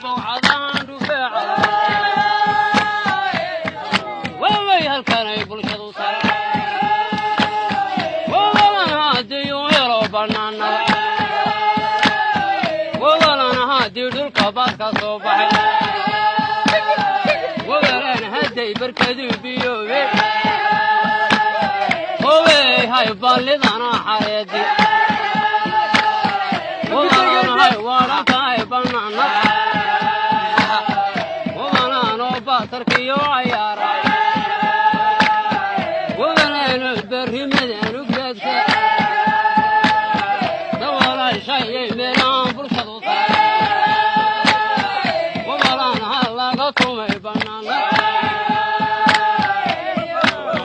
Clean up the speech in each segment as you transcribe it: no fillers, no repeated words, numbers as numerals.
Bowcadaan dhufeeca waway halkanay bulshadu tahay. Wabalan haddii uu helo bannaanada, wabalan haddii dhulka baad ka soo baxay, wabalan hadday barkadu biyoobe howey hay ballidana xareedi, wabalanahay waadhantahay bannaanada, wabalanoo baatarkiyo cayaara, wabalaano berrimadanu geedka dawaalaashayay meelaan bulshadu tahay, wabalaan ha laga tumay bannaanada.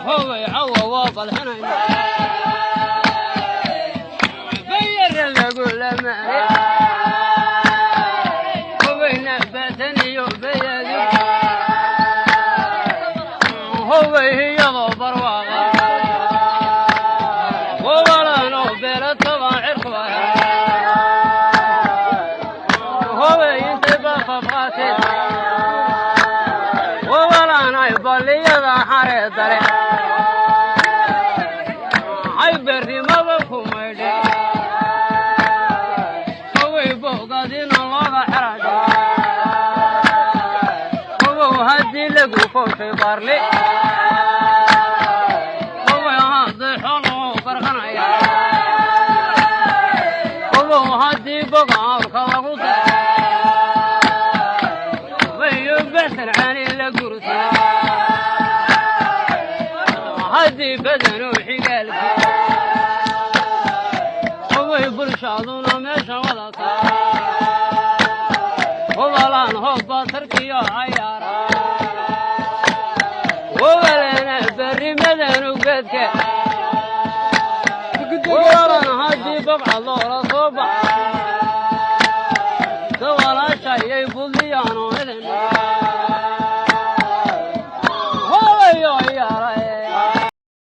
Howay cawa waa badxinayna bayare lagu lamaane, howayna baataniyo bayadu, howay iyadoo barwaaqa, wabalanoo beelataba cirkuba, howay intay baafafqaateen, wabalanay balliyada xareedale ay berrimaba ku maydhe, howay boogadina looga xeradhe, howow haddii lagu fooshay baarle, howay hadday xooluhu barqanaya, howow haddii boga awrka lagu dar wayo baxsan cani la gursa, haddii badanu xigaalki, howay bulshaduna meesha wadata, hubalaan hobba tarkiyo cayaara, wabalana berrimadanu geedka, wabalan haddii babca loola soo bax dawalaashayay budliyaano idin.